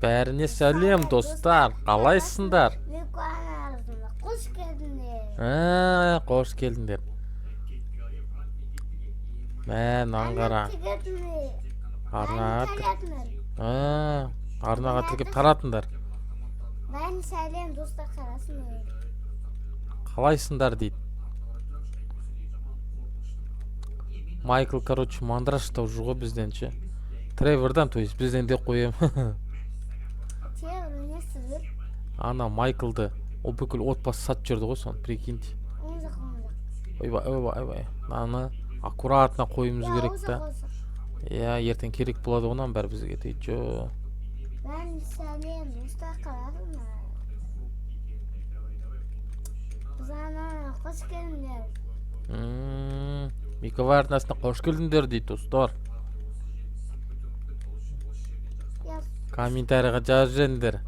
Бәріне сәлем, достар. Қалайсыңдар? Мико арнасына қош келдіңдер. Ә, қош келдіңдер. Мә, мынаны қара. Арнаға Ә, арнаға тіркеп таратыңдар. Бәріне сәлем, достар, қарасыңдар. Қалайсыңдар дейді. Майкл, короче, мандраждау жүр ғой бізден ше. Тревордан, то есть бізден деп қоямын. Тревор не істеп? Ана Майклды ол бүкіл отбасы сатып жіберді ғой соны, прикиньте. Оң жақ, оң жақ. Ойбай, ойбай, ойбай. Мынаны аккуратно қоюымыз Я, керек оң та. жақ, оң жақ. Иә, ертең керек болады ғой мынаның бәрі бізге. Ты чё? Бәріне сәлем, достар, қарасыңдар. Біз арнаға қош келдіңдер. Микова арнасына қош келдіңдер дейді, достар. Я, Комментарийға жазып жіберіңдер.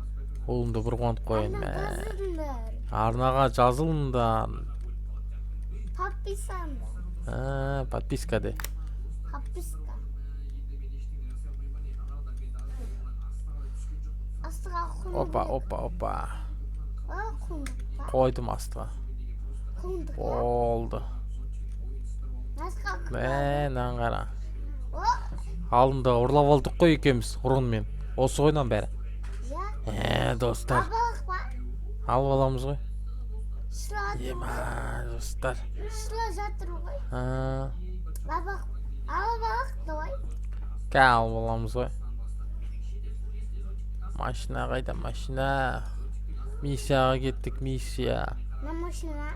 Ұлымды бір қуантып қояйын. арнаға Мә. жазылыңдар. Арнаға жазылыңдар. Подписандар. Ә, подписка де. Подписка. Астыға қондық. Опа, опа, опа. О, қондық па? Қойдым астыға. Қондық, иә? Болды. Басқа Мә, мынаны қара. О! Алдында ұрлап алдық қой екеуміз ұрынмен. Осы ғой мынаның бәрі. Иә. Ә, достар. Алып па? Алып аламыз ғой. Шыла Ема, достар. Шыла жатыр ғой. А. Бабақ, алып алайық, давай. Кә, алып аламыз ғой. Машина қайда, машина? Миссияға кеттік, миссия. Мына машина.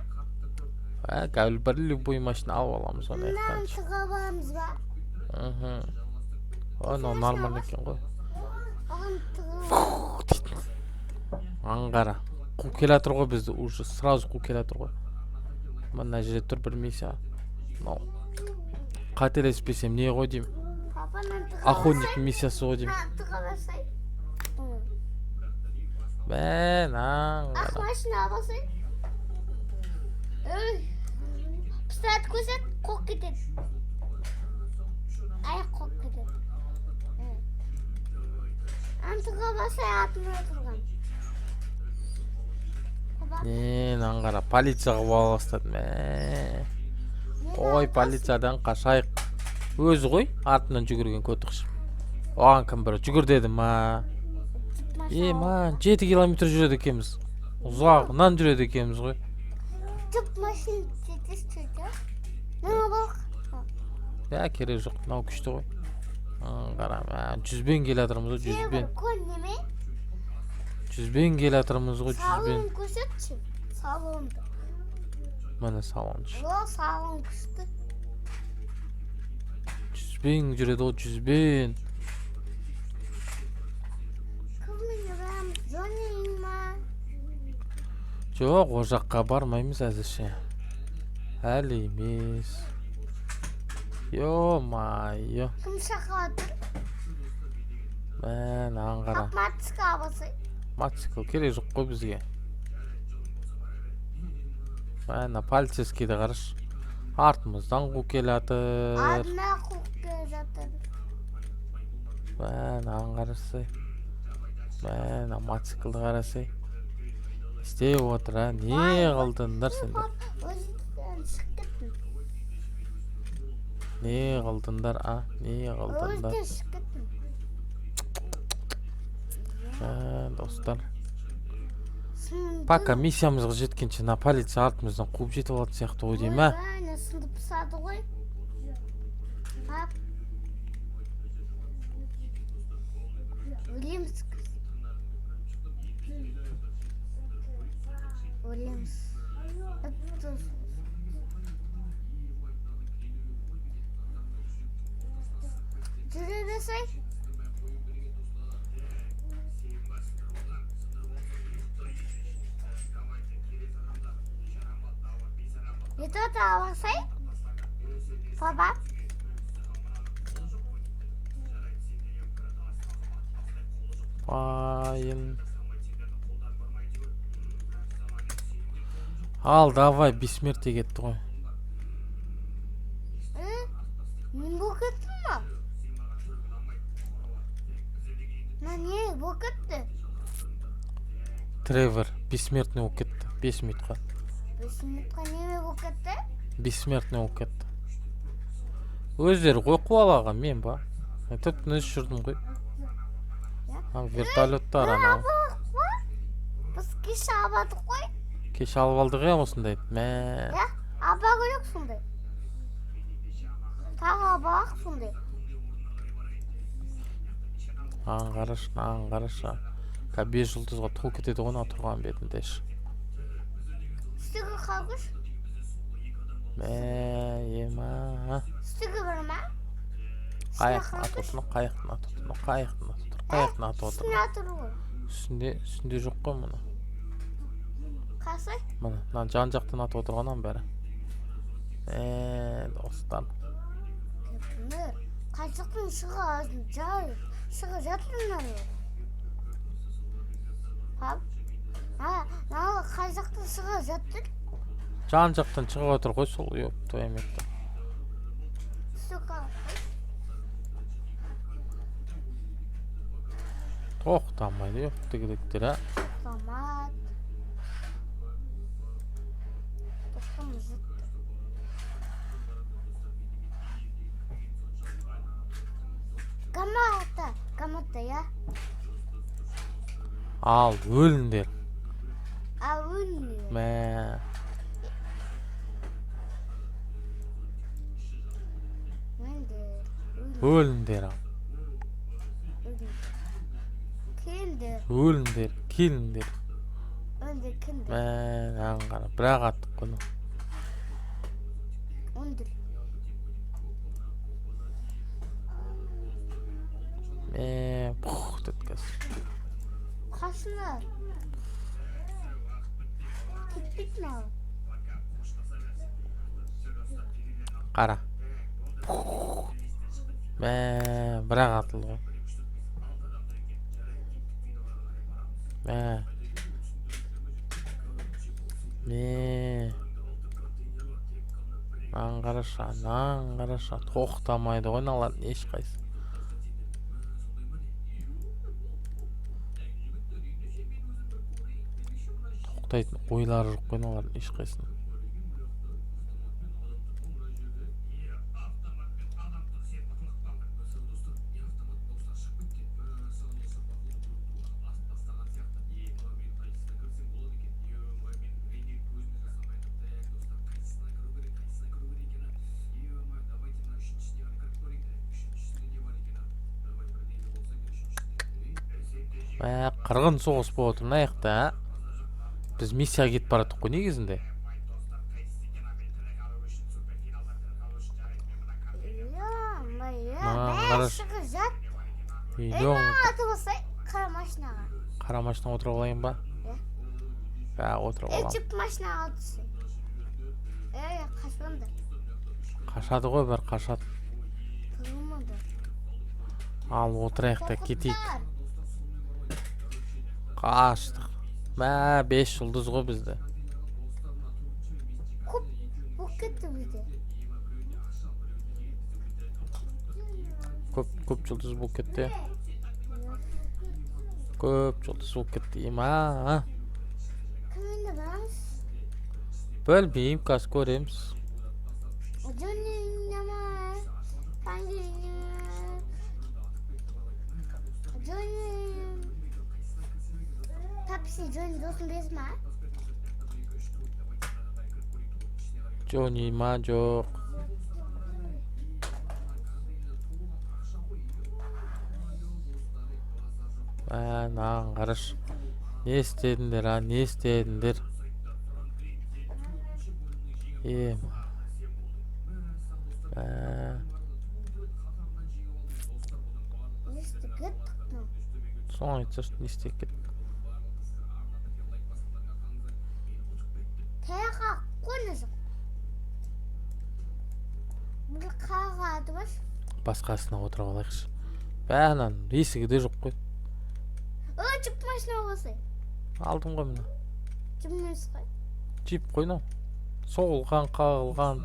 Ә, кәдімгі бір любой машина алып аламыз оны Мынаны жақтан. тығып аламыз ба? Мхм. О, мынау нормально екен ғой. Оған тығып. Аңғара. Қуып келе жатыр ғой бізді, уже сразу қуып келе жатыр ғой. Мына жерде тұр бір миссия. Мынау қателеспесем не ғой деймін. Папа, мынаны тығып Охотник алсай. миссиясы ғой деймін. Мынаны тығып алсай. Мә, мынаны Ақ қара. машина алып алсай. Ой. Пистолет көрсет, қуып кетеді. Аяқ қуып кетеді. Аны тығып алсай, артында тұрған. Папа, Не, мынаны қара, полицияға бола бастады. Мә. Ой, полициядан қашайық. Өзі ғой, артынан жүгірген көтіқші. Оған кім бір жүгір деді ма? Е, ма, 7 километр жүреді екенбіз. Ұзағынан жүреді екенбіз ғой. Түп машина жетіс жүрді. Мына балық. Иә, керек жоқ, мынау күшті ғой. Қара, мә, жүзбен келе жатырмыз ғой, жүзбен. Көл неме? Жүзбен келе жатырмыз ғой, жүзбен. Салон көрсетші. Салонды. Міне салоншы. О, салон күшті. Жүзбен жүреді ғой, жүзбен. Кіммен жүреміз? Джонни ма? Жоқ, ол жаққа бармаймыз әзірше. Әлі емес. Ё-майо. Кім шақырып жатыр? Мә, мынаны қара. Пап, мотоцикл алсай. Мотоцикл керек жоқ қой бізге. Мә, мына полицейскийді қарашы. Артымыздан қуып келе жатыр. Артына қуып келе жатыр. Мә, мынаны қарасай. Мә, мына мотоциклді қарасай. Істеп отыр, а? Не қылдыңдар сендер? Пап, өзінен шығып кеттім. Не қылдыңдар, а? Не қылдыңдар? Өзінен шығып кеттім. Мә, достар. Сынды. Пока миссиямызға жеткенше мына полиция артымыздан қуып жетіп алатын сияқты ғой деймін, а? Ойбай, ана сынды пысады ғой. Пап. Өлеміз. Өлеміз. Жүре берсей. Это алсай? Папа? Файн. Ал, давай, бессмертие кетті ғой. Мен болып кеттім ба? Мына не Не болып кетті? Тревор бессмертный болып кетті 5 минутқа. 5 минутқа неме болып кетті? Бессмертный болып кетті. Өздері ғой қуалаған, мен ба? Мен тып тыныш жүрдім ғой. А, вертолеттар анау. Біз кеше абадық қой. Кеше алып алдық иә осындай. Мә. Иә, аба керек сондай. Тағы абақ сондай. Маған қарашы, маған қарашы. Қазір 5 жұлдызға толып кетеді ғой мына тұрған бетінде ше. Үстіге қалғыш. Мә, ема. Үстіге бар ма? Қаяқтан атып отыр, қаяқтан атып отыр, қаяқтан атып отыр, қаяқтан атып отыр. Үстіне отыр ғой. Үстінде, үстінде жоқ қой мұны. Қасы? Міне, мына жан жақтан атып отырған аның бәрі. Мә, достар. Міне, қай жақтан шыға жай шығып жатыр мыналар. Пап, мына қай жақтан шығып жатыр? Жан жақтан шығып отыр ғой сол, ёп, твою мать. Сука. Тоқтамайды, ёп, тігіліктер, а. Тоқтамады. Тоқтамай жатты. Камата, камата, я. Ал, өліңдер. Ал, өліңдер. Мә. Өліңдер. Өліңдер, ал. Келіңдер. Өліңдер, келіңдер. Өліңдер, келіңдер. Мә, мынаған қара, бір-ақ аттық қой мынау. Өліңдер. Мә, пух деді қазір. Қасына. Кетпейді мынау. Қара. Пух. Мә, бір-ақ атылды ғой. Мә. Мә. Мынаған қарашы, мынаған қарашы. Тоқтамайды ғой мыналардың ешқайсысы. Тоқтайтын ойлары жоқ қой мыналардың ешқайсысының. Мә, қырғын соғыс болып отыр мына жақта, а? Біз миссияға кетіп бара жаттық қой негізінде. Маған қарашы. Қара машинаға. Қара машинаға отырып алайын ба? Иә. Бә, отырып аламын. Джип машинаға отырсай. Ей, қашпаңдар. Қашады ғой, бәрі қашады. Тұрмады. Ал, отырайық та кетейік. Қаштық. Мә, 5 жұлдыз ғой бізде. Көп болып кетті бізде. Көп, көп жұлдыз болып кетті. Көп жұлдыз болып кетті. Ема. Кім енді барамыз? Білмеймін, қазір көреміз. Джонни ма? Фанги Джонни. Папси Джонни досың білесің ма? Джонни ма, жоқ. Мә, мынаған қарашы. Не істедіңдер, а? Не істедіңдер? Ема. Мә. Не істеп кеттік мынау? Соны айтсайшы, не істеп кеттік? Таяққа қойыңыз. Бір қаға атып аш. Басқасына отырып алайықшы. Бә, ананың есігі де жоқ қой. О, джип машина болсай. Алдым ғой міне. Джип емес қой. Джип қой мынау. Соғылған, қағылған.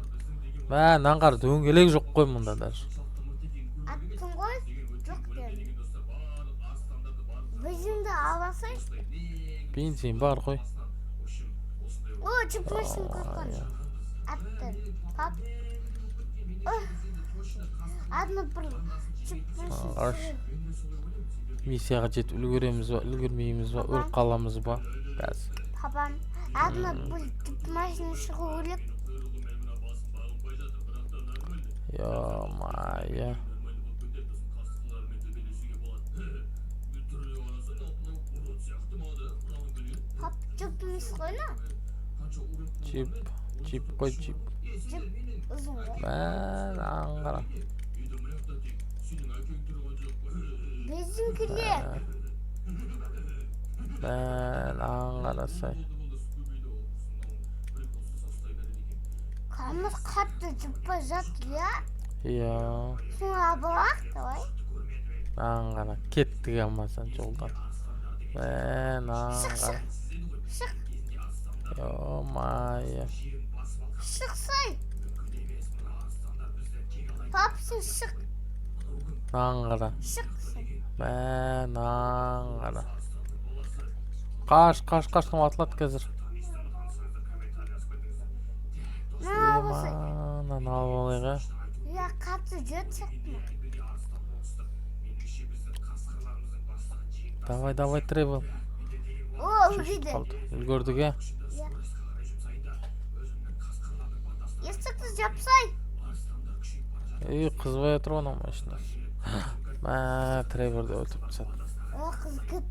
Мә, мынаған қара, дөңгелек жоқ қой мұнда даже. Аттың ғой? Жоқ дедім. алсай. Бензин бар ғой. О, жүк машина қойған. Атты. Пап. Ой. Одну бір жүк машина. Аш. Миссияға жетіп үлгереміз ба, үлгермейміз ба, өліп қаламыз ба қазір? Папам, одну бір жүк машина шығу керек. Ё-моё. Пап, жүк емес қой на? Джип, джип қой, джип. Жүк ұзын ғой. Мә, мынаған қара. Бензин керек. Мә, мынаған қарасай. Қамыс қатты жұппай жатыр, иә? Иә. Соны алып алайық, давай. Мынаған қара. Кеттік аман жолдан. Мә, мынаған Шық, қара. шық. Ё-моё. Шықсай. Пап, сен шық. Мынаған қара. Шық сен. Мә, мынаған қара. Қаш, қаш, қаш, мынау атылады қазір. Мына алып алсай. Мынаны алып алайық, ә. Иә, қатты жүретін сияқты ма? Давай, давай, Тревел. О, үлгерді. Қалды. Үлгердік, иә? Иә. Есікті жапсай. Ей, қызбай отыр ғой анау машинасы. Мә, Треворды өлтіріп тастады. О, қыз кетті.